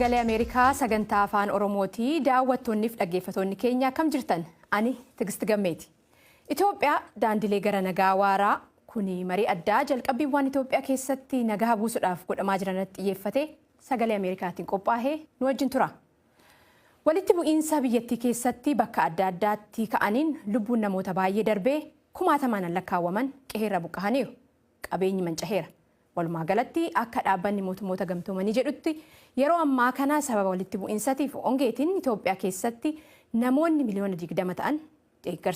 Sagalee Ameerikaa sagantaa Afaan Oromooti. Daawwattoonniif dhaggeeffattoonni keenya, akkam jirtan? Ani Tigist Gammeeti. Itoophiyaa, daandilee gara nagaa waaraa. Kuni marii addaa jalqabbiiwwan Itoophiyaa keessatti nagaa buusuudhaaf godhamaa jiran irratti xiyyeeffate Sagalee Ameerikaatiin qophaa'ee nu wajjin tura. Walitti bu'iinsa biyyattii keessatti bakka adda addaatti ka'aniin lubbuun namoota baay'ee darbee, kumaatamaan lakkaawwaman qe'eerra buqqahaniiru. Qabeenyi mancaheera. Walumaa galatti, akka Dhaabbanni Mootummoota Gamtoomanii jedhutti, yeroo ammaa kana sababa walitti bu'iinsatiif hongeetiin Itoophiyaa keessatti namoonni miliyoona 20 ta'an deeggarsa.